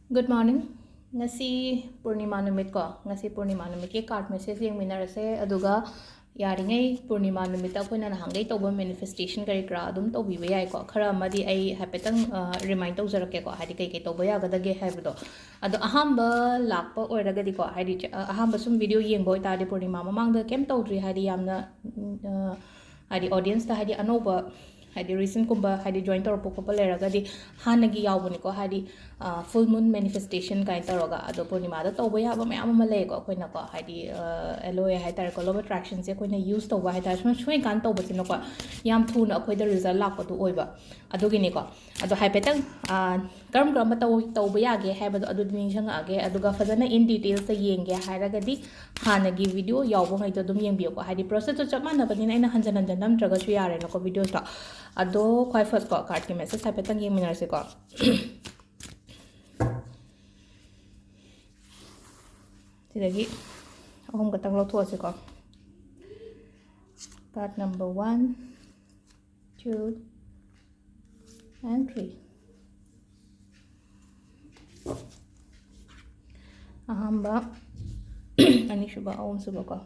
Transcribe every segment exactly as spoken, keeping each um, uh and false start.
Good morning. ꯉꯁꯤ ꯄꯨꯔꯅꯤꯃꯥ ꯅꯨꯃꯤꯠ ꯀꯣ, ꯉꯁꯤ ꯄꯨꯔꯅꯤꯃꯥ ꯅꯨꯃꯤꯠꯀꯤ card message ꯌꯦꯡꯃꯤꯟꯅꯔꯁꯦ, ꯑꯗꯨꯒ ꯌꯥꯔꯤꯉꯩ ꯄꯨꯔꯅꯤꯃꯥ ꯅꯨꯃꯤꯠꯇ ꯑꯩꯈꯣꯏꯅ ꯅꯍꯥꯟꯈꯩ ꯇꯧꯕ manifestation ꯀꯔꯤ ꯀꯔꯥ ꯑꯗꯨꯝ ꯇꯧꯕꯤꯕ ꯌꯥꯏꯀꯣ꯫ ꯈꯔ ꯑꯃꯗꯤ ꯑꯩ ꯍꯥꯏꯐꯦꯠꯇꯪ, ꯑ, remind ꯇꯧꯖꯔꯛꯀꯦꯀꯣ, ꯍꯥꯏꯗꯤ ꯀꯩ ꯀꯩ ꯇꯧꯕ ꯌꯥꯒꯗꯒꯦ ꯍꯥꯏꯕꯗꯣ꯫ ꯑꯗꯣ ꯑꯍꯥꯟꯕ ꯂꯥꯛꯄ ꯑꯣꯏꯔꯒꯗꯤꯀꯣ, ꯍꯥꯏꯗꯤ, ꯑ, ꯑꯍꯥꯟꯕ ꯁꯨꯝ video ꯌꯦꯡꯕ ꯑꯣꯏꯇꯥꯔꯗꯤ, ꯄꯨꯔꯅꯤꯃꯥ ꯃꯃꯥꯡꯗ ꯀꯩꯝ ꯇꯧꯗ꯭ꯔꯤ, ꯍꯥꯏꯗꯤ ꯌꯥꯝꯅ, ꯎꯝ, ꯑ, ꯍꯥꯏꯗꯤ audienceꯇ, ꯍꯥꯏꯗꯤ ꯑꯅꯧꯕ, ꯍꯥꯏꯗꯤ recentꯀꯨꯝꯕ, ꯍꯥꯏꯗꯤ join ꯇꯧꯔꯛꯄ ꯈꯣꯠꯄ ꯂꯩꯔꯒꯗꯤ, ꯍꯥꯟꯅꯒꯤ ꯌꯥꯎꯕꯅꯤꯀꯣ, ꯍꯥꯏꯗꯤ, ꯑ, full moon manifestation ꯀꯥꯏꯅ ꯇꯧꯔꯒ꯫ ꯑꯗꯣ ꯄꯨꯔꯅꯤꯃꯥꯗ ꯇꯧꯕ ꯌꯥꯕ ꯃꯌꯥꯝ ꯑꯃ ꯂꯩꯀꯣ꯫ ꯑꯩꯈꯣꯏꯅꯀꯣ, ꯍꯥꯏꯗꯤ, ꯑ, aloe ꯍꯥꯏꯇꯥꯔꯦꯀꯣ, law of attractionꯁꯦ ꯑꯩꯈꯣꯏꯅ use ꯇꯧꯕ ꯍꯥꯏꯇꯥꯔꯦ, ꯁꯨꯝ ꯁꯣꯏꯀꯥꯟ ꯇꯧꯕꯁꯤꯅꯀꯣ, ꯌꯥꯝ ꯊꯨꯅ ꯑꯩꯈꯣꯏꯗ result ꯂꯥꯛꯄꯗꯣ ꯑꯣꯏꯕ꯫ ꯑꯗꯨꯒꯤꯅꯤꯀꯣ꯫ ꯑꯗꯣ ꯍꯥꯏꯐꯦꯠꯇꯪ, ꯑ, ꯀꯔꯝ ꯀꯔꯝꯕ ꯇꯧ-, ꯇꯧꯕ ꯌꯥꯒꯦ ꯍꯥꯏꯕꯗꯣ ꯑꯗꯨꯗꯤ ꯅꯤꯡꯁꯤꯡꯉꯛꯑꯒꯦ꯫ ꯑꯗꯨꯒ ꯐꯖꯅ in detailsꯇ ꯌꯦꯡꯒꯦ ꯍꯥꯏꯔꯒꯗꯤ, ꯍꯥꯟꯅꯒꯤ video ꯌꯥꯎꯕꯉꯩꯗꯣ ꯑꯗꯨꯝ ꯌꯦꯡꯕꯤꯌꯨꯀꯣ꯫ ꯍꯥꯏꯗꯤ processꯇꯣ ꯆꯞ ꯃꯥꯟꯅꯕꯅꯤꯅ ꯑꯩꯅ ꯍꯟꯖꯟ ꯍꯟꯖꯟ ꯅꯝꯗ꯭ꯔꯒꯁꯨ ꯌꯥꯔꯦꯅꯀꯣ videoꯗꯣ꯫ ꯑꯗꯣ ꯈ꯭ꯋꯥꯏ firstꯀꯣ, cardꯀꯤ message ꯍꯥꯏꯐꯦꯠꯇꯪ ꯌꯦꯡꯃꯤꯟꯅꯔꯁꯤꯀꯣ꯫ ꯁꯤꯗꯒꯤ ꯑꯍꯨꯝ ꯈꯛꯇꯪ ꯂꯧꯊꯣꯛꯑꯁꯤꯀꯣ꯫ Card number one, two, and three. ꯑꯍꯥꯟꯕ, ꯑꯅꯤꯁꯨꯕ, ꯑꯍꯨꯝꯁꯨꯕꯀꯣ꯫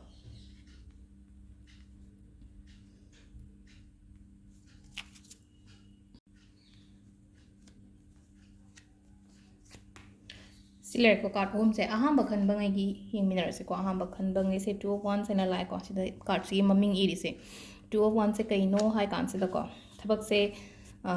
ꯁꯤ ꯂꯩꯔꯦꯀꯣ, card ꯑꯍꯨꯝꯁꯦ꯫ ꯑꯍꯥꯟꯕ ꯈꯟꯕꯉꯩꯒꯤ ꯌꯦꯡꯃꯤꯟꯅꯔꯁꯤꯀꯣ꯫ ꯑꯍꯥꯟꯕ ꯈꯟꯕꯉꯩꯁꯦ Two of Wands ꯍꯥꯏꯅ ꯂꯥꯛꯑꯦꯀꯣ꯫ ꯁꯤꯗ cardꯁꯤꯒꯤ ꯃꯃꯤꯡ ꯏꯔꯤꯁꯦ꯫ Two of Wandsꯁꯦ ꯀꯩꯅꯣ ꯍꯥꯏ ꯀꯥꯟꯁꯤꯗꯀꯣ, ꯊꯕꯛꯁꯦ, ꯑ,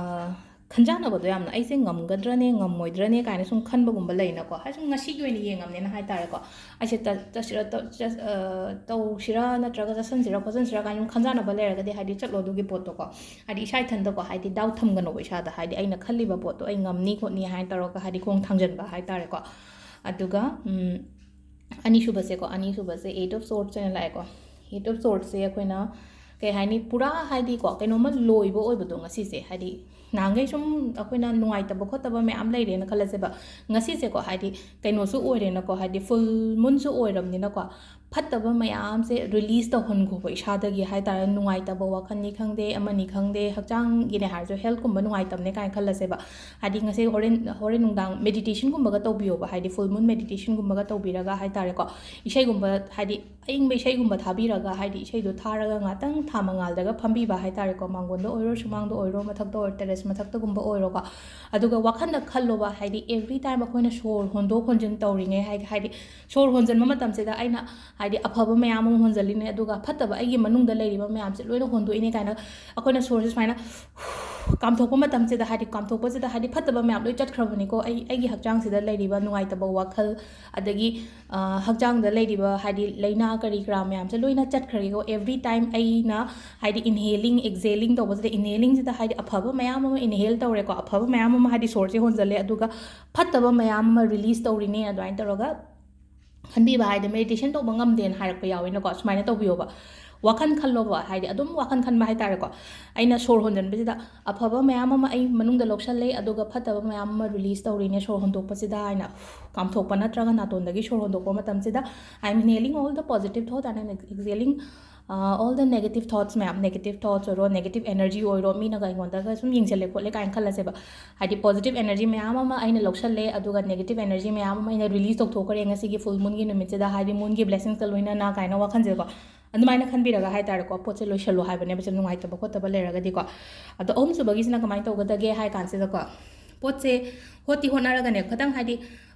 ꯈꯟꯖꯥꯟꯅꯕꯗꯣ ꯌꯥꯝꯅ, "ꯑꯩꯁꯦ ꯉꯝꯒꯗ꯭ꯔꯅꯦ, ꯉꯝꯃꯣꯏꯗ꯭ꯔꯅꯦ?" ꯀꯥꯏꯅ ꯁꯨꯝ ꯈꯟꯕꯒꯨꯝꯕ ꯂꯩꯅꯀꯣ꯫ ꯍꯥꯏ ꯁꯨꯝ ꯉꯁꯤꯒꯤ ꯑꯣꯏꯅ ꯌꯦꯡꯉꯝꯅꯦꯅ ꯍꯥꯏꯇꯥꯔꯦꯀꯣ꯫ "ꯑꯩꯁꯦ ꯇ-, ꯆꯠꯁꯤꯔ, ꯇ-, ꯆꯠ-, ꯑ, ꯇꯧꯁꯤꯔꯥ, ꯅꯠꯇ꯭ꯔꯒ ꯆꯠꯁꯟꯁꯤꯔꯥ, ꯈꯣꯠꯆꯟꯁꯤꯔꯥ?" ꯀꯥꯏꯅ ꯁꯨꯝ ꯈꯟꯖꯥꯟꯅꯕ ꯂꯩꯔꯒꯗꯤ, ꯍꯥꯏꯗꯤ, ꯆꯠꯂꯣ ꯑꯗꯨꯒꯤ ꯄꯣꯠꯇꯣꯀꯣ꯫ ꯍꯥꯏꯗꯤ, ꯏꯁꯥ ꯏꯊꯟꯇꯀꯣ, ꯍꯥꯏꯗꯤ, doubt ꯊꯝꯒꯅꯣꯕ ꯏꯁꯥꯗ꯫ ꯍꯥꯏꯗꯤ, "ꯑꯩꯅ ꯈꯜꯂꯤꯕ ꯄꯣꯠꯇꯣ ꯑꯩ ꯉꯝꯅꯤ, ꯈꯣꯠꯅꯤ" ꯍꯥꯏꯅ ꯇꯧꯔꯒ, ꯍꯥꯏꯗꯤ, ꯈꯣꯡ ꯊꯥꯡꯖꯟꯕ ꯍꯥꯏꯇꯥꯔꯦꯀꯣ꯫ ꯑꯗꯨꯒ, ꯎꯝ, ꯑꯅꯤꯁꯨꯕꯁꯦꯀꯣ, ꯑꯅꯤꯁꯨꯕꯁꯦ Eight of Swords ꯑꯣꯏꯅ ꯂꯥꯛꯑꯦꯀꯣ꯫ Eight of Swordsꯁꯦ ꯑꯩꯈꯣꯏꯅ, ꯀꯩ ꯍꯥꯏꯅꯤ, ꯄꯨꯔꯥ, ꯍꯥꯏꯗꯤꯀꯣ, ꯀꯩꯅꯣꯝꯃ ꯂꯣꯏꯕ ꯑꯣꯏꯕꯗꯣ ꯉꯁꯤꯁꯦ, ꯍꯥꯏꯗꯤ, ꯅꯍꯥꯟꯈꯩ ꯁꯨꯝ ꯑꯩꯈꯣꯏꯅ ꯅꯨꯡꯉꯥꯏꯇꯕ ꯈꯣꯠꯇꯕ ꯃꯌꯥꯝ ꯂꯩꯔꯦꯅ ꯈꯜꯂꯁꯦꯕ, ꯉꯁꯤꯁꯦꯀꯣ, ꯍꯥꯏꯗꯤ, ꯀꯩꯅꯣꯁꯨ ꯑꯣꯏꯔꯦꯅꯀꯣ, ꯍꯥꯏꯗꯤ, full moonꯁꯨ ꯑꯣꯏꯔꯕꯅꯤꯅꯀꯣ, ꯐꯠꯇꯕ ꯃꯌꯥꯝꯁꯦ ꯔꯤꯂꯤꯁ ꯇꯧꯍꯟꯈꯣꯕ ꯏꯁꯥꯗꯒꯤ ꯍꯥꯏ ꯇꯥꯔꯦ꯫ ꯅꯨꯡꯉꯥꯏꯇꯕ ꯋꯥꯈꯜꯅꯤ ꯈꯪꯗꯦ, ꯑꯃꯅꯤ ꯈꯪꯗꯦ, ꯍꯛꯆꯥꯡꯒꯤꯅꯦ ꯍꯥꯏꯔꯁꯨ, ꯍꯦꯜꯠꯀꯨꯝꯕ ꯅꯨꯡꯉꯥꯏꯇꯕꯅꯦ ꯀꯥꯏꯅ ꯈꯜꯂꯁꯦꯕ꯫ ꯍꯥꯏꯗꯤ ꯉꯁꯤ ꯍꯣꯔꯦꯟ, ꯍꯣꯔꯦꯟ ꯅꯨꯡꯗꯥꯡ ꯃꯦꯗꯤꯇꯦꯁꯟꯒꯨꯝꯕꯒ ꯇꯧꯕꯤꯌꯣꯕ, ꯍꯥꯏꯗꯤ ꯐꯨꯜ ꯃꯨꯟ ꯃꯦꯗꯤꯇꯦꯁꯟꯒꯨꯝꯕꯒ ꯇꯧꯕꯤꯔꯒ ꯍꯥꯏ ꯇꯥꯔꯦꯀꯣ, ꯏꯁꯩꯒꯨꯝꯕ, ꯍꯥꯏꯗꯤ ꯑꯏꯪꯕ ꯏꯁꯩꯒꯨꯝꯕ ꯊꯥꯕꯤꯔꯒ, ꯍꯥꯏꯗꯤ ꯏꯁꯩꯗꯣ ꯊꯥꯔꯒ ꯉꯥꯛꯇꯪ ꯊꯥ ꯃꯉꯥꯜꯗꯒ ꯐꯝꯕꯤꯕ ꯍꯥꯏ ꯇꯥꯔꯦꯀꯣ꯫ ꯃꯥꯡꯒꯣꯟꯗ ꯑꯣꯏꯔꯣ, ꯁꯨꯃꯥꯡꯗ ꯑꯣꯏꯔꯣ, ꯃꯊꯛꯇ ꯑꯣꯏꯔꯣ, ꯇꯦꯔꯦꯁ ꯃꯊꯛꯇꯒꯨꯝꯕ ꯑꯣꯏꯔꯣꯀꯣ꯫ ꯑꯗꯨꯒ ꯋꯥꯈꯜꯗ ꯈꯜꯂꯣꯕ, ꯍꯥꯏꯗꯤ ꯑꯦꯚ꯭ꯔꯤ ꯇꯥꯏꯝ ꯑꯩꯈꯣꯏꯅ ꯁꯣꯔ ꯍꯣꯟꯗꯣꯛ ꯍꯣꯟꯖꯤꯟ ꯇꯧꯔꯤꯉꯩ, ꯍꯥꯏ-, ꯍꯥꯏꯗꯤ ꯁꯣꯔ ꯍꯣꯟꯖꯤꯟꯕ ꯃꯇꯝꯁꯤꯗ ꯑꯩꯅ, ꯍꯥꯏꯗꯤ, ꯑꯐꯕ ꯃꯌꯥꯝ ꯑꯃ ꯍꯣꯟꯖꯜꯂꯤꯅꯦ, ꯑꯗꯨꯒ ꯐꯠꯇꯕ ꯑꯩꯒꯤ ꯃꯅꯨꯡꯗ ꯂꯩꯔꯤꯕ ꯃꯌꯥꯝꯁꯦ ꯂꯣꯏꯅ ꯍꯣꯟꯗꯣꯛꯏꯅꯦ ꯀꯥꯏꯅ ꯑꯩꯈꯣꯏꯅ ꯁꯣꯔꯁꯦ ꯁꯨꯃꯥꯏꯅ ꯀꯥꯝꯊꯣꯛꯄ ꯃꯇꯝꯁꯤꯗ, ꯍꯥꯏꯗꯤ ꯀꯥꯝꯊꯣꯛꯄꯁꯤꯗ, ꯍꯥꯏꯗꯤ ꯐꯠꯇꯕ ꯃꯌꯥꯝ ꯂꯣꯏ ꯆꯠꯈ꯭ꯔꯕꯅꯤꯀꯣ꯫ ꯑꯩ, ꯑꯩꯒꯤ ꯍꯛꯆꯥꯡꯁꯤꯗ ꯂꯩꯔꯤꯕ ꯅꯨꯡꯉꯥꯏꯇꯕ ꯋꯥꯈꯜ, ꯑꯗꯒꯤ, ꯑ, ꯍꯛꯆꯥꯡꯗ ꯂꯩꯔꯤꯕ, ꯍꯥꯏꯗꯤ, ꯂꯥꯏꯅꯥ ꯀꯔꯤ ꯀꯔꯥ ꯃꯌꯥꯝꯁꯦ ꯂꯣꯏꯅ ꯆꯠꯈ꯭ꯔꯒꯦꯀꯣ꯫ ꯑꯦꯚ꯭ꯔꯤ ꯇꯥꯏꯝ ꯑꯩꯅ, ꯍꯥꯏꯗꯤ, ꯏꯟꯍꯦꯂꯤꯡ ꯑꯦꯛꯁꯍꯦꯂꯤꯡ ꯇꯧꯕꯁꯤꯗ, ꯏꯟꯍꯦꯂꯤꯡꯁꯤꯗ, ꯍꯥꯏꯗꯤ, ꯑꯐꯕ ꯃꯌꯥꯝ ꯑꯃ ꯏꯟꯍꯦꯜ ꯇꯧꯔꯦꯀꯣ, ꯑꯐꯕ ꯃꯌꯥꯝ ꯑꯃ, ꯍꯥꯏꯗꯤ, ꯁꯣꯔꯁꯦ ꯍꯣꯟꯖꯜꯂꯦ, ꯑꯗꯨꯒ ꯐꯠꯇꯕ ꯃꯌꯥꯝ ꯑꯃ ꯔꯤꯂꯤꯁ ꯇꯧꯔꯤꯅꯦ꯫ ꯑꯗꯨꯃꯥꯏꯅ ꯇꯧꯔꯒ ꯈꯟꯕꯤꯕ, ꯍꯥꯏꯗꯤ, ꯃꯦꯗꯤꯇꯦꯁꯟ ꯇꯧꯕ ꯉꯝꯗꯦꯅ ꯍꯥꯏꯔꯛꯄ ꯌꯥꯎꯋꯤꯅꯀꯣ, ꯁꯨꯃꯥꯏꯅ ꯇꯧꯕꯤꯌꯣꯕ꯫ ꯋꯥꯈꯜ ꯈꯜꯂꯣꯕ, ꯍꯥꯏꯗꯤ, ꯑꯗꯨꯝ ꯋꯥꯈꯜ ꯈꯟꯕ ꯍꯥꯏ ꯇꯥꯔꯦꯀꯣ꯫ ꯑꯩꯅ ꯁꯣꯔ ꯍꯣꯟꯖꯟꯕꯁꯤꯗ ꯑꯐꯕ ꯃꯌꯥꯝ ꯑꯃ ꯑꯩ ꯃꯅꯨꯡꯗ ꯂꯧꯁꯜꯂꯦ, ꯑꯗꯨꯒ ꯐꯠꯇꯕ ꯃꯌꯥꯝ ꯑꯃ ꯔꯤꯂꯤꯁ ꯇꯧꯔꯤꯅꯦ ꯁꯣꯔ ꯍꯣꯟꯗꯣꯛꯄꯁꯤꯗ ꯍꯥꯏꯅ ꯀꯥꯝꯊꯣꯛꯄ ꯅꯠꯇ꯭ꯔꯒ ꯅꯥꯇꯣꯟꯗꯒꯤ ꯁꯣꯔ ꯍꯣꯟꯗꯣꯛꯄ ꯃꯇꯝꯁꯤꯗ, I am inhaling all the positive thought and exhaling, uh, all the negative thoughts ꯃꯌꯥꯝ, negative thoughts ꯑꯣꯏꯔꯣ, negative energy ꯑꯣꯏꯔꯣ, ꯃꯤꯅꯒ ꯑꯩꯉꯣꯟꯗꯒ ꯁꯨꯝ ꯌꯦꯡꯁꯤꯜꯂꯦ ꯈꯣꯠꯂꯦ ꯀꯥꯏꯅ ꯈꯜꯂꯁꯦꯕ꯫ ꯍꯥꯏꯗꯤ, positive energy ꯃꯌꯥꯝ ꯑꯃ ꯑꯩꯅ ꯂꯧꯁꯜꯂꯦ, ꯑꯗꯨꯒ negative energy ꯃꯌꯥꯝ ꯑꯃ ꯑꯩꯅ ꯔꯤꯂꯤꯁ ꯇꯧꯊꯣꯛꯈ꯭ꯔꯦ ꯉꯁꯤꯒꯤ ꯐꯨꯜ ꯃꯨꯟꯒꯤ ꯅꯨꯃꯤꯠꯁꯤꯗ, ꯍꯥꯏꯗꯤ, ꯃꯨꯟꯒꯤ ꯕ꯭ꯂꯦꯁꯤꯡꯁꯀ ꯂꯣꯏꯅꯅ ꯀꯥꯏꯅ ꯋꯥꯈꯜꯁꯦꯀꯣ꯫ ꯑꯗꯨꯃꯥꯏꯅ ꯈꯟꯕꯤꯔꯒ ꯍꯥꯏ ꯇꯥꯔꯦꯀꯣ, ꯄꯣꯠꯁꯦ ꯂꯣꯏꯁꯜꯂꯣ ꯍꯥꯏꯕꯅꯦꯕ, ꯁꯨꯝ ꯅꯨꯡꯉꯥꯏꯇꯕ ꯈꯣꯠꯇꯕ ꯂꯩꯔꯒꯗꯤꯀꯣ꯫ ꯑꯗꯣ ꯑꯍꯨꯝꯁꯨꯕꯒꯤꯁꯤꯅ ꯀꯃꯥꯏꯅ ꯇꯧꯒꯗꯒꯦ ꯍꯥꯏ ꯀꯥꯟꯁꯤꯗꯀꯣ, ꯄꯣꯠꯁꯦ ꯍꯣꯠꯇꯤ ꯍꯣꯠꯅꯔꯒꯅꯦ, ꯈꯤꯇꯪ, ꯍꯥꯏꯗꯤ,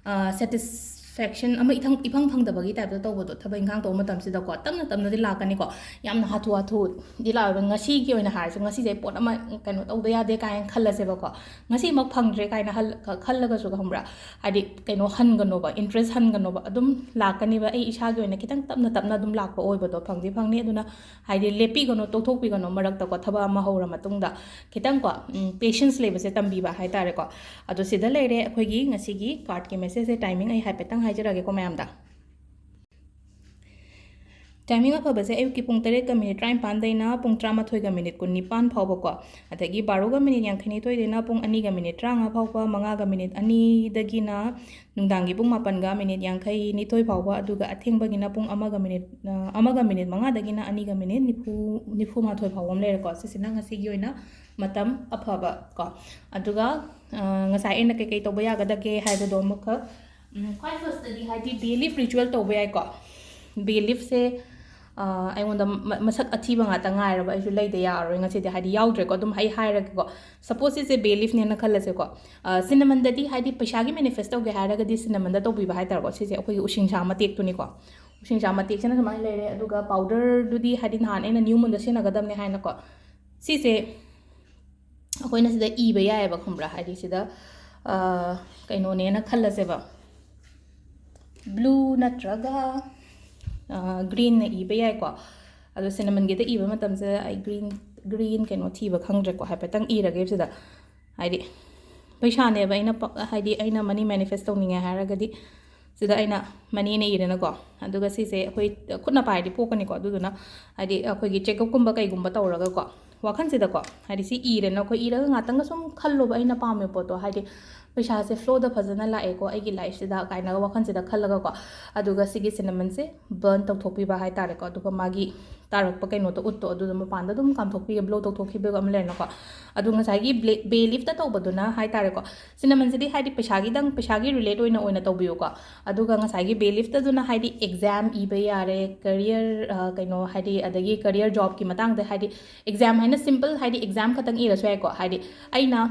ꯁꯦꯇꯤꯁꯐꯦꯛꯁꯟ ꯑꯃ ꯏꯊꯪ, ꯏꯐꯪ ꯐꯪꯗꯕꯒꯤ ꯇꯥꯏꯞꯇ ꯇꯧꯕꯗꯣ, ꯊꯕꯛ ꯏꯪꯈꯥꯡ ꯇꯧꯕ ꯃꯇꯝꯁꯤꯗꯀꯣ, ꯇꯞꯅ ꯇꯞꯅꯗꯤ ꯂꯥꯛꯀꯅꯤꯀꯣ꯫ ꯌꯥꯝꯅ ꯍꯥꯊꯨ ꯍꯥꯊꯨꯗꯤ ꯂꯥꯛꯑꯣꯏꯕ꯫ ꯉꯁꯤꯒꯤ ꯑꯣꯏꯅ ꯍꯥꯏꯔꯁꯨ, ꯉꯁꯤꯁꯦ ꯑꯩ ꯄꯣꯠ ꯑꯃ ꯀꯩꯅꯣ ꯇꯧꯗ ꯌꯥꯗꯦ ꯀꯥꯏꯅ ꯈꯜꯂꯁꯦꯕꯀꯣ꯫ ꯉꯁꯤꯃꯛ ꯐꯪꯗ꯭ꯔꯦ ꯀꯥꯏꯅ ꯍꯜ-, ꯈꯜꯂꯒꯁꯨ, ꯈꯪꯕ꯭ꯔꯥ, ꯍꯥꯏꯗꯤ, ꯀꯩꯅꯣ ꯍꯟꯒꯅꯣꯕ, ꯏꯟꯇꯔꯦꯁ ꯍꯟꯒꯅꯣꯕ꯫ ꯑꯗꯨꯝ ꯂꯥꯛꯀꯅꯤꯕ꯫ ꯑꯩ ꯏꯁꯥꯒꯤ ꯑꯣꯏꯅ ꯈꯤꯇꯪ ꯇꯞꯅ ꯇꯞꯅ ꯑꯗꯨꯝ ꯂꯥꯛꯄ ꯑꯣꯏꯕꯗꯣ ꯐꯪꯗꯤ ꯐꯪꯅꯤ꯫ ꯑꯗꯨꯅ, ꯍꯥꯏꯗꯤ, ꯂꯦꯞꯄꯤꯒꯅꯣ, ꯇꯣꯛꯊꯣꯛꯄꯤꯒꯅꯣ ꯃꯔꯛꯇꯀꯣ, ꯊꯕꯛ ꯑꯃ ꯍꯧꯔ ꯃꯇꯨꯡꯗ꯫ ꯈꯤꯇꯪꯀꯣ, ꯎꯝ, ꯄꯦꯁꯦꯟꯁ ꯂꯩꯕꯁꯦ ꯇꯝꯕꯤꯕ ꯍꯥꯏ ꯇꯥꯔꯦꯀꯣ꯫ ꯑꯗꯣ ꯁꯤꯗ ꯂꯩꯔꯦ ꯑꯩꯈꯣꯏꯒꯤ ꯉꯁꯤꯒꯤ ꯀꯥꯔꯠꯀꯤ ꯃꯦꯁꯦꯖꯁꯦ꯫ ꯇꯥꯏꯃꯤꯡ ꯑꯩ ꯍꯥꯏꯐꯦꯠꯇꯪ ꯍꯥꯏꯖꯔꯛꯑꯒꯦꯀꯣ ꯃꯌꯥꯝꯗ꯫ ꯇꯥꯏꯃꯤꯡ ꯑꯐꯕꯁꯦ ꯑꯌꯨꯛꯀꯤ ꯄꯨꯡ ꯇꯔꯦꯠꯀ ꯃꯤꯅꯤꯠ ꯇꯔꯥꯅꯤꯄꯥꯟꯗꯩꯅ ꯄꯨꯡ ꯇꯔꯥꯃꯥꯊꯣꯏꯒ ꯃꯤꯅꯤꯠ ꯀꯨꯟꯅꯤꯄꯥꯟ ꯐꯥꯎꯕꯀꯣ, ꯑꯗꯒꯤ ꯕꯥꯔꯣꯒ ꯃꯤꯅꯤꯠ ꯌꯥꯡꯈꯩꯅꯤꯊꯣꯏꯗꯩꯅ ꯄꯨꯡ ꯑꯅꯤꯒ ꯃꯤꯅꯤꯠ ꯇꯔꯥꯃꯉꯥ ꯐꯥꯎꯕ, ꯃꯉꯥꯒ ꯃꯤꯅꯤꯠ ꯑꯅꯤꯗꯒꯤꯅ ꯅꯨꯡꯗꯥꯡꯒꯤ ꯄꯨꯡ ꯃꯥꯄꯟꯒ ꯃꯤꯅꯤꯠ ꯌꯥꯡꯈꯩ ꯅꯤꯊꯣꯏ ꯐꯥꯎꯕ, ꯑꯗꯨꯒ ꯑꯊꯦꯡꯕꯒꯤꯅ ꯄꯨꯡ ꯑꯃꯒ ꯃꯤꯅꯤꯠ, ꯑ, ꯑꯃꯒ ꯃꯤꯅꯤꯠ ꯃꯉꯥꯗꯒꯤꯅ ꯑꯅꯤꯒ ꯃꯤꯅꯤꯠ ꯅꯤꯐꯨ, ꯅꯤꯐꯨ ꯃꯥꯊꯣꯏ ꯐꯥꯎꯕ ꯑꯃ ꯂꯩꯔꯦꯀꯣ꯫ ꯁꯤꯁꯤꯅ ꯉꯁꯤꯒꯤ ꯑꯣꯏꯅ ꯃꯇꯝ ꯑꯐꯕ ꯀꯣ꯫ ꯑꯗꯨꯒ, ꯑ, ꯉꯁꯥꯏ ꯑꯩꯅ ꯀꯩꯀꯩ ꯇꯧꯕ ꯌꯥꯒꯗꯒꯦ ꯍꯥꯏꯕꯗꯣ ꯑꯃꯨꯛꯈꯛ, ꯎꯝ, ꯈ꯭ꯋꯥꯏ ꯐꯥꯔꯁꯇꯗꯤ ꯍꯥꯏꯗꯤ ꯕꯦ ꯂꯤꯐ ꯔꯤꯆꯨꯋꯦꯜ ꯇꯧꯕ ꯌꯥꯏꯀꯣ꯫ ꯕꯦ ꯂꯤꯐꯁꯦ, ꯑ, ꯑꯩꯉꯣꯟꯗ ꯃ-, ꯃꯁꯛ ꯑꯊꯤꯕ ꯉꯥꯛꯇ ꯉꯥꯏꯔꯕ, ꯑꯩꯁꯨ ꯂꯩꯗ ꯌꯥꯔꯔꯣꯏ ꯉꯁꯤꯗꯤ, ꯍꯥꯏꯗꯤ ꯌꯥꯎꯗ꯭ꯔꯦꯀꯣ꯫ ꯑꯗꯨꯝ ꯑꯩ ꯍꯥꯏꯔꯒꯦꯀꯣ, ꯁꯄꯣꯁ ꯁꯤꯁꯦ ꯕꯦ ꯂꯤꯐꯅꯦꯅ ꯈꯜꯂꯁꯦꯀꯣ꯫ ꯑ, ꯁꯤꯅꯃꯟꯗꯗꯤ ꯍꯥꯏꯗꯤ ꯄꯩꯁꯥꯒꯤ ꯃꯦꯅꯤꯐꯦꯁ ꯇꯧꯒꯦ ꯍꯥꯏꯔꯒꯗꯤ ꯁꯤꯅꯃꯟꯗ ꯇꯧꯕꯤꯕ ꯍꯥꯏꯇꯥꯔꯦꯀꯣ꯫ ꯁꯤꯁꯦ ꯑꯩꯈꯣꯏꯒꯤ ꯎꯁꯤꯡꯁꯥ ꯃꯇꯦꯛꯇꯨꯅꯤꯀꯣ꯫ ꯎꯁꯤꯡꯁꯥ ꯃꯇꯦꯛꯁꯤꯅ ꯁꯨꯃꯥꯏꯅ ꯂꯩꯔꯦ, ꯑꯗꯨꯒ ꯄꯥꯎꯗꯔꯗꯨꯗꯤ ꯍꯥꯏꯗꯤ ꯅꯍꯥꯟ ꯑꯩꯅ ꯅ꯭ꯌꯨ ꯃꯨꯟꯗ ꯁꯤꯖꯤꯟꯅꯒꯗꯕꯅꯦ ꯍꯥꯏꯅꯀꯣ꯫ ꯁꯤꯁꯦ ꯑꯩꯈꯣꯏꯅ ꯁꯤꯗ ꯏꯕ ꯌꯥꯏꯑꯕ, ꯈꯪꯕ꯭ꯔꯥ? ꯍꯥꯏꯗꯤ ꯁꯤꯗ, ꯑ, ꯀꯩꯅꯣꯅꯦꯅ ꯈꯜꯂꯁꯦꯕ, ꯕ꯭ꯂꯨ ꯅꯠꯇ꯭ꯔꯒ, ꯑ, ꯒ꯭ꯔꯤꯟꯅ ꯏꯕ ꯌꯥꯏꯀꯣ꯫ ꯑꯗꯣ ꯁꯤꯅꯃꯟꯒꯤꯗ ꯏꯕ ꯃꯇꯝꯁꯤꯗ ꯑꯩ ꯒ꯭ꯔꯤꯟ, ꯒ꯭ꯔꯤꯟ ꯀꯩꯅꯣ ꯊꯤꯕ ꯈꯪꯗ꯭ꯔꯦꯀꯣ꯫ ꯍꯥꯏꯐꯦꯠꯇꯪ ꯏꯔꯒꯦ ꯁꯤꯗ꯫ ꯍꯥꯏꯗꯤ ꯄꯩꯁꯥꯅꯦꯕ ꯑꯩꯅ ꯄ-, ꯍꯥꯏꯗꯤ ꯑꯩꯅ ꯃꯅꯤ ꯃꯦꯅꯤꯐꯦꯁ ꯇꯧꯅꯤꯡꯉꯦ ꯍꯥꯏꯔꯒꯗꯤ ꯁꯤꯗ ꯑꯩꯅ ꯃꯅꯤꯅ ꯏꯔꯦꯅꯀꯣ꯫ ꯑꯗꯨꯒ ꯁꯤꯁꯦ ꯑꯩꯈꯣꯏ ꯈꯨꯠꯅ ꯄꯥꯏꯔꯗꯤ ꯄꯣꯛꯀꯅꯤꯀꯣ꯫ ꯑꯗꯨꯗꯨꯅ ꯍꯥꯏꯗꯤ ꯑꯩꯈꯣꯏꯒꯤ ꯆꯦꯛꯑꯞꯀꯨꯝꯕ ꯀꯩꯒꯨꯝꯕ ꯇꯧꯔꯒꯀꯣ, ꯋꯥꯈꯜꯁꯤꯗꯀꯣ, ꯍꯥꯏꯗꯤ ꯁꯤ ꯏꯔꯦꯅ ꯑꯩꯈꯣꯏ ꯏꯔꯒ ꯉꯥꯛꯇꯪꯒ ꯁꯨꯝ ꯈꯜꯂꯣꯕ, ꯑꯩꯅ ꯄꯥꯝꯃꯤꯕ ꯄꯣꯠꯇꯣ, ꯍꯥꯏꯗꯤ ꯄꯩꯁꯥꯁꯦ ꯐ꯭ꯂꯣꯗ ꯐꯖꯅ ꯂꯥꯛꯑꯦꯀꯣ ꯑꯩꯒꯤ ꯂꯥꯏꯐꯁꯤꯗ ꯀꯥꯏꯅꯒ ꯋꯥꯈꯜꯁꯤꯗ ꯈꯜꯂꯒꯀꯣ꯫ ꯑꯗꯨꯒ ꯁꯤꯒꯤ ꯁꯤꯅꯃꯟꯁꯦ ꯕꯔꯟ ꯇꯧꯊꯣꯛꯄꯤꯕ ꯍꯥꯏꯇꯥꯔꯦꯀꯣ꯫ ꯑꯗꯨꯒ ꯃꯥꯒꯤ ꯇꯥꯔꯛꯄ ꯀꯩꯅꯣꯗꯣ, ꯎꯠꯇꯣ, ꯑꯗꯨꯗꯣ ꯃꯄꯥꯟꯗ ꯑꯗꯨꯝ ꯀꯥꯝꯊꯣꯛꯄꯤꯒ, ꯕ꯭ꯂꯣ ꯇꯧꯊꯣꯛꯈꯤꯕꯒ ꯑꯃ ꯂꯩꯔꯦꯅꯀꯣ꯫ ꯑꯗꯣ ꯉꯁꯥꯏꯒꯤ ꯕ꯭ꯂꯦ-, ꯕꯦ ꯂꯤꯐꯇ ꯇꯧꯕꯗꯨꯅ ꯍꯥꯏꯇꯥꯔꯦꯀꯣ, ꯁꯤꯅꯃꯟꯁꯤꯗꯤ ꯍꯥꯏꯗꯤ ꯄꯩꯁꯥꯒꯤꯗꯪ, ꯄꯩꯁꯥꯒꯤ ꯔꯤꯂꯦꯠ ꯑꯣꯏꯅ, ꯑꯣꯏꯅ ꯇꯧꯕꯤꯌꯨꯀꯣ꯫ ꯑꯗꯨꯒ ꯉꯁꯥꯏꯒꯤ ꯕꯦ ꯂꯤꯐꯇꯗꯨꯅ ꯍꯥꯏꯗꯤ ꯑꯦꯛꯖꯥꯝ ꯏꯕ ꯌꯥꯔꯦ, ꯀꯦꯔꯤꯌꯔ, ꯑ, ꯀꯩꯅꯣ, ꯍꯥꯏꯗꯤ ꯑꯗꯒꯤ ꯀꯦꯔꯤꯌꯔ ꯖꯣꯕꯀꯤ ꯃꯇꯥꯡꯗ, ꯍꯥꯏꯗꯤ ꯑꯦꯛꯖꯥꯝ ꯍꯥꯏꯅ ꯁꯤꯝꯄꯜ ꯍꯥꯏꯗꯤ ꯑꯦꯛꯖꯥꯝ ꯈꯛꯇꯪ ꯏꯔꯁꯨ ꯌꯥꯏꯀꯣ꯫ ꯍꯥꯏꯗꯤ ꯑꯩꯅ,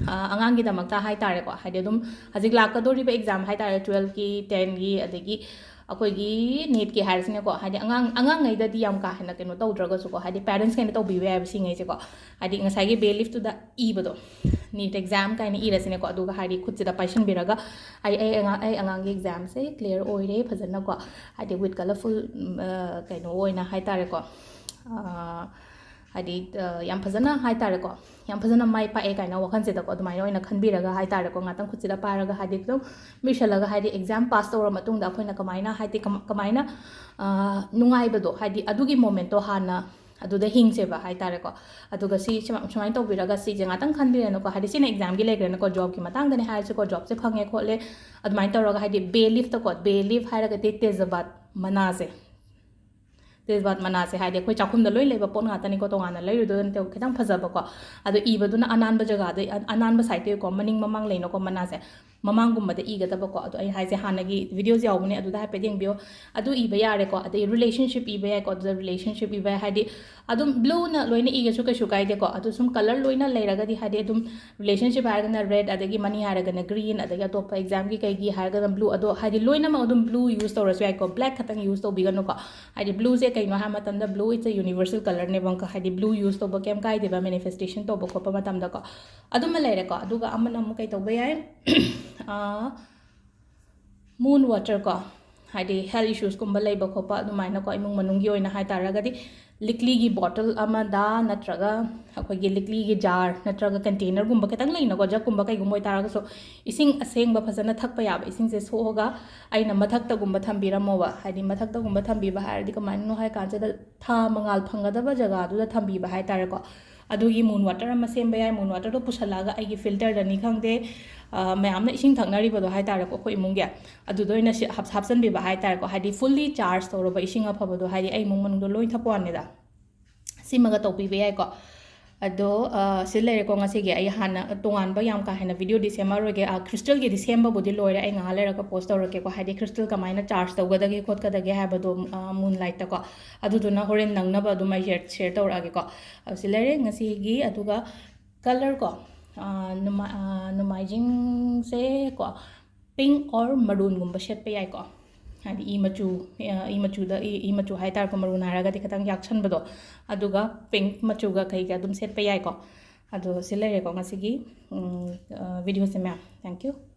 ꯑ, ꯑꯉꯥꯡꯒꯤꯗꯃꯛꯇ ꯍꯥꯏꯇꯥꯔꯦꯀꯣ, ꯍꯥꯏꯗꯤ ꯑꯗꯨꯝ ꯍꯧꯖꯤꯛ ꯂꯥꯛꯀꯗꯧꯔꯤꯕ ꯑꯦꯛꯖꯥꯝ ꯍꯥꯏꯇꯥꯔꯦ, ꯇꯨꯋꯦꯜꯐꯀꯤ, ꯇꯦꯟꯒꯤ, ꯑꯗꯒꯤ ꯑꯩꯈꯣꯏꯒꯤ ꯅꯦꯠꯀꯤ ꯍꯥꯏꯔꯁꯤꯅꯦꯀꯣ, ꯍꯥꯏꯗꯤ ꯑꯉꯥꯡ, ꯑꯉꯥꯡꯉꯩꯗꯗꯤ ꯌꯥꯝ ꯀꯥ ꯍꯦꯟꯅ ꯀꯩꯅꯣ ꯇꯧꯗ꯭ꯔꯒꯁꯨꯀꯣ, ꯍꯥꯏꯗꯤ ꯄꯦꯔꯦꯟꯁꯈꯩꯅ ꯇꯧꯕꯤꯕ ꯌꯥꯏꯕ ꯁꯤꯉꯩꯁꯦꯀꯣ꯫ ꯍꯥꯏꯗꯤ ꯉꯁꯥꯏꯒꯤ ꯕꯦ ꯂꯤꯐꯇꯨꯗ ꯏꯕꯗꯣ, ꯅꯤꯠ ꯑꯦꯛꯖꯥꯝ ꯀꯥꯏꯅ ꯏꯔꯁꯤꯅꯦꯀꯣ, ꯑꯗꯨꯒ ꯍꯥꯏꯗꯤ ꯈꯨꯠꯁꯤꯗ ꯄꯥꯏꯁꯟꯕꯤꯔꯒ, ꯑꯩ, ꯑꯩ ꯑꯉꯥꯡ, ꯑꯩ ꯑꯉꯥꯡꯒꯤ ꯑꯦꯛꯖꯥꯝꯁꯦ ꯀ꯭ꯂꯤꯌꯥꯔ ꯑꯣꯏꯔꯦ ꯐꯖꯅꯀꯣ, ꯍꯥꯏꯗꯤ with colourful, ꯎꯝ, ꯑ, ꯀꯩꯅꯣ ꯑꯣꯏꯅ ꯍꯥꯏꯇꯥꯔꯦꯀꯣ, ꯑ, ꯍꯥꯏꯗꯤ, ꯑ, ꯌꯥꯝ ꯐꯖꯅ ꯍꯥꯏꯇꯥꯔꯦꯀꯣ, ꯌꯥꯝ ꯐꯖꯅ ꯃꯥꯏ ꯄꯥꯛꯑꯦ ꯀꯥꯏꯅ ꯋꯥꯈꯜꯁꯤꯗꯀꯣ ꯑꯗꯨꯃꯥꯏꯅ ꯑꯣꯏꯅ ꯈꯟꯕꯤꯔꯒ ꯍꯥꯏꯇꯥꯔꯦꯀꯣ, ꯉꯥꯛꯇꯪ ꯈꯨꯠꯁꯤꯗ ꯄꯥꯏꯔꯒ ꯍꯥꯏꯗꯤ ꯑꯗꯨꯝ ꯃꯤꯁꯜꯂꯒ ꯍꯥꯏꯗꯤ exam pass ꯇꯧꯔ ꯃꯇꯨꯡꯗ ꯑꯩꯈꯣꯏꯅ ꯀꯃꯥꯏꯅ ꯍꯥꯏꯗꯤ ꯀꯃ-, ꯀꯃꯥꯏꯅ, ꯑ, ꯅꯨꯡꯉꯥꯏꯕꯗꯣ ꯍꯥꯏꯗꯤ ꯑꯗꯨꯒꯤ momentꯇꯣ ꯍꯥꯟꯅ ꯑꯗꯨꯗ ꯍꯤꯡꯁꯦꯕ ꯍꯥꯏꯇꯥꯔꯦꯀꯣ꯫ ꯑꯗꯨꯒ ꯁꯤ ꯁꯨꯃꯥꯏ-, ꯁꯨꯃꯥꯏꯅ ꯇꯧꯕꯤꯔꯒ ꯁꯤꯁꯦ ꯉꯥꯛꯇꯪ ꯈꯟꯕꯤꯔꯦꯅꯀꯣ, ꯍꯥꯏꯗꯤ ꯁꯤꯅ examꯒꯤ ꯂꯩꯈ꯭ꯔꯦꯅꯀꯣ, jobꯀꯤ ꯃꯇꯥꯡꯗꯅꯦ ꯍꯥꯏꯔꯁꯤꯀꯣ, jobꯁꯦ ꯐꯪꯉꯦ ꯈꯣꯠꯂꯦ ꯑꯗꯨꯃꯥꯏꯅ ꯇꯧꯔꯒ ꯍꯥꯏꯗꯤ bay leafꯇꯀꯣ, bay leaf ꯍꯥꯏꯔꯒꯗꯤ ꯇꯦꯖꯕꯥꯠ ꯃꯅꯥꯁꯦ, ꯇꯦꯖꯕꯥꯠ ꯃꯅꯥꯁꯦ ꯍꯥꯏꯗꯤ ꯑꯩꯈꯣꯏ ꯆꯥꯛꯈꯨꯝꯗ ꯂꯣꯏ ꯂꯩꯕ ꯄꯣꯠ ꯉꯥꯛꯇꯅꯤꯀꯣ, ꯇꯣꯉꯥꯟꯅ ꯂꯩꯔꯨꯗꯣꯏ ꯅꯠꯇꯦ, ꯈꯤꯇꯪ ꯐꯖꯕꯀꯣ꯫ ꯑꯗꯣ ꯏꯕꯗꯨꯅ ꯑꯅꯥꯟꯕ ꯖꯒꯥꯗ, ꯑ-, ꯑꯅꯥꯟꯕ sideꯇꯒꯤꯀꯣ, ꯃꯅꯤꯡ ꯃꯃꯥꯡ ꯂꯩꯅꯀꯣ ꯃꯅꯥꯁꯦ, ꯃꯃꯥꯡꯒꯨꯝꯕꯗ ꯏꯒꯗꯕꯀꯣ꯫ ꯑꯗꯣ ꯑꯩ ꯍꯥꯏꯁꯦ ꯍꯥꯟꯅꯒꯤ videos ꯌꯥꯎꯕꯅꯦ, ꯑꯗꯨꯗ ꯍꯥꯏꯐꯦꯠ ꯌꯦꯡꯕꯤꯌꯣ꯫ ꯑꯗꯨ ꯏꯕ ꯌꯥꯔꯦꯀꯣ꯫ ꯑꯗꯩ relationship ꯏꯕ ꯌꯥꯏꯀꯣ, ꯑꯗꯨꯗ relationship ꯏꯕ ꯌꯥꯏ, ꯍꯥꯏꯗꯤ ꯑꯗꯨꯝ blueꯅ ꯂꯣꯏꯅ ꯏꯒꯦꯁꯨ ꯀꯩꯁꯨ ꯀꯥꯏꯗꯦꯀꯣ꯫ ꯑꯗꯨ ꯁꯨꯝ colour ꯂꯣꯏꯅ ꯂꯩꯔꯒꯗꯤ, ꯍꯥꯏꯗꯤ ꯑꯗꯨꯝ relationship ꯍꯥꯏꯔꯒꯅ red, ꯑꯗꯒꯤ money ꯍꯥꯏꯔꯒꯅ green, ꯑꯗꯒꯤ ꯑꯇꯣꯞꯄ examꯒꯤ ꯀꯩꯒꯤ ꯍꯥꯏꯔꯒꯅ blue꯫ ꯑꯗꯣ ꯍꯥꯏꯗꯤ ꯂꯣꯏꯅꯃꯛ ꯑꯗꯨꯝ blue use ꯇꯧꯔꯁꯨ ꯌꯥꯏꯀꯣ, black ꯈꯛꯇꯪ use ꯇꯧꯕꯤꯒꯅꯨꯀꯣ꯫ ꯍꯥꯏꯗꯤ blueꯁꯦ ꯀꯩꯅꯣ ꯍꯥꯏꯕ ꯃꯇꯝꯗ, blue is a universal colourꯅꯦꯕ ꯑꯃꯨꯛꯀ, ꯍꯥꯏꯗꯤ blue use ꯇꯧꯕ ꯀꯩꯝ ꯀꯥꯏꯗꯦꯕ manifestation ꯇꯧꯕ ꯈꯣꯠꯄ ꯃꯇꯝꯗꯀꯣ꯫ ꯑꯗꯨꯃ ꯂꯩꯔꯦꯀꯣ꯫ ꯑꯗꯨꯒ ꯑꯃꯅ ꯑꯃꯨꯛ ꯀꯩ ꯇꯧꯕ ꯌꯥꯏ? ꯑꯥ, moon water ꯀꯣ, ꯍꯥꯏꯗꯤ health issuesꯀꯨꯝꯕ ꯂꯩꯕ ꯈꯣꯠꯄ ꯑꯗꯨꯃꯥꯏꯅꯀꯣ, ꯏꯃꯨꯡ ꯃꯅꯨꯡꯒꯤ ꯑꯣꯏꯅ ꯍꯥꯏꯇꯥꯔꯒꯗꯤ ꯂꯤꯛꯂꯤꯒꯤ bottle ꯑꯃꯗ, ꯅꯠꯇ꯭ꯔꯒ ꯑꯩꯈꯣꯏꯒꯤ ꯂꯤꯛꯂꯤꯒꯤ jar ꯅꯠꯇ꯭ꯔꯒ containerꯒꯨꯝꯕ ꯈꯤꯇꯪ ꯂꯩꯅꯀꯣ, jugꯀꯨꯝꯕ ꯀꯩꯒꯨꯝꯕ ꯑꯣꯏꯇꯥꯔꯒꯁꯨ, ꯏꯁꯤꯡ ꯑꯁꯦꯡꯕ ꯐꯖꯅ ꯊꯛꯄ ꯌꯥꯕ ꯏꯁꯤꯡꯁꯦ ꯁꯣꯛꯑꯒ ꯑꯩꯅ ꯃꯊꯛꯇꯒꯨꯝꯕ ꯊꯝꯕꯤꯔꯝꯃꯣꯕ꯫ ꯍꯥꯏꯗꯤ ꯃꯊꯛꯇꯒꯨꯝꯕ ꯊꯝꯕꯤꯕ ꯍꯥꯏꯔꯗꯤ ꯀꯃꯥꯏꯅꯅꯣ ꯍꯥꯏ ꯀꯥꯟꯁꯤꯗ, ꯊꯥ ꯃꯉꯥꯜ ꯐꯪꯒꯗꯕ ꯖꯒꯥꯗꯨꯗ ꯊꯝꯕꯤꯕ ꯍꯥꯏꯇꯥꯔꯦꯀꯣ꯫ ꯑꯗꯨꯒꯤ moon water ꯑꯃ ꯁꯦꯝꯕ ꯌꯥꯏ꯫ Moon waterꯗꯣ ꯄꯨꯁꯜꯂꯛꯑꯒ ꯑꯩꯒꯤ filterꯗꯅꯤ ꯈꯪꯗꯦ, ꯑ, ꯃꯌꯥꯝꯅ ꯏꯁꯤꯡ ꯊꯛꯅꯔꯤꯕꯗꯣ ꯍꯥꯏꯇꯥꯔꯦꯀꯣ, ꯑꯩꯈꯣꯏ ꯏꯃꯨꯡꯒꯤ, ꯑꯗꯨꯗ ꯑꯣꯏꯅ ꯁꯤ ꯍꯥꯞ-, ꯍꯥꯞꯆꯤꯟꯕꯤꯕ ꯍꯥꯏꯇꯥꯔꯦꯀꯣ꯫ ꯍꯥꯏꯗꯤ fully charge ꯇꯧꯔꯕ ꯏꯁꯤꯡ ꯑꯐꯕꯗꯣ, ꯍꯥꯏꯗꯤ ꯑꯩ ꯏꯃꯨꯡ ꯃꯅꯨꯡꯗꯣ ꯂꯣꯏ ꯊꯛꯄ ꯋꯥꯅꯤꯗ꯫ ꯁꯤꯃꯒ ꯇꯧꯕꯤꯕ ꯌꯥꯏꯀꯣ꯫ ꯑꯗꯣ, ꯑ, ꯁꯤ ꯂꯩꯔꯦꯀꯣ꯫ ꯉꯁꯤꯒꯤ ꯑꯩ ꯍꯥꯟꯅ ꯇꯣꯉꯥꯟꯕ ꯌꯥꯝ ꯀꯥ ꯍꯦꯟꯅ videoꯗꯤ ꯁꯦꯝꯃꯔꯣꯏꯒꯦ꯫ ꯑ, crystalꯒꯤꯗꯤ ꯁꯦꯝꯕꯕꯨꯗꯤ ꯂꯣꯏꯔꯦ, ꯑꯩ ꯉꯥꯏꯍꯥꯛ ꯂꯩꯔꯒ post ꯇꯧꯔꯛꯀꯦꯀꯣ, ꯍꯥꯏꯗꯤ crystal ꯀꯃꯥꯏꯅ charge ꯇꯧꯒꯗꯒꯦ ꯈꯣꯠꯀꯗꯒꯦ ꯍꯥꯏꯕꯗꯣ, ꯑ, moonlightꯇꯀꯣ꯫ ꯑꯗꯨꯗꯨꯅ ꯍꯣꯔꯦꯟ ꯅꯪꯅꯕ ꯑꯗꯨꯝ ꯑꯩ share, share ꯇꯧꯔꯛꯑꯒꯦꯀꯣ꯫ ꯑꯗꯨ ꯁꯤ ꯂꯩꯔꯦ ꯉꯁꯤꯒꯤ꯫ ꯑꯗꯨꯒ colour ꯀꯣ, ꯑ, ꯅꯣꯡꯃ-, ꯑ, ꯅꯣꯡꯃꯥꯏꯖꯤꯡꯁꯦ ꯀꯣ, pink or maroonꯒꯨꯝꯕ ꯁꯦꯠꯄ ꯌꯥꯏꯀꯣ꯫ ꯍꯥꯏꯗꯤ ꯏ ꯃꯆꯨ, ꯑ, ꯏ ꯃꯆꯨꯗ, ꯏ, ꯏ ꯃꯆꯨ ꯍꯥꯏꯇꯥꯔꯦꯀꯣ, maroon ꯍꯥꯏꯔꯒꯗꯤ ꯈꯤꯇꯪ ꯌꯥꯛꯁꯟꯕꯗꯣ, ꯑꯗꯨꯒ pink ꯃꯆꯨꯒ ꯀꯩꯒ ꯑꯗꯨꯝ ꯁꯦꯠꯄ ꯌꯥꯏꯀꯣ꯫ ꯑꯗꯣ ꯁꯤ ꯂꯩꯔꯦꯀꯣ ꯉꯁꯤꯒꯤ, ꯎꯝ, ꯑ, videoꯁꯦ ꯃꯌꯥꯝ꯫ Thank you꯫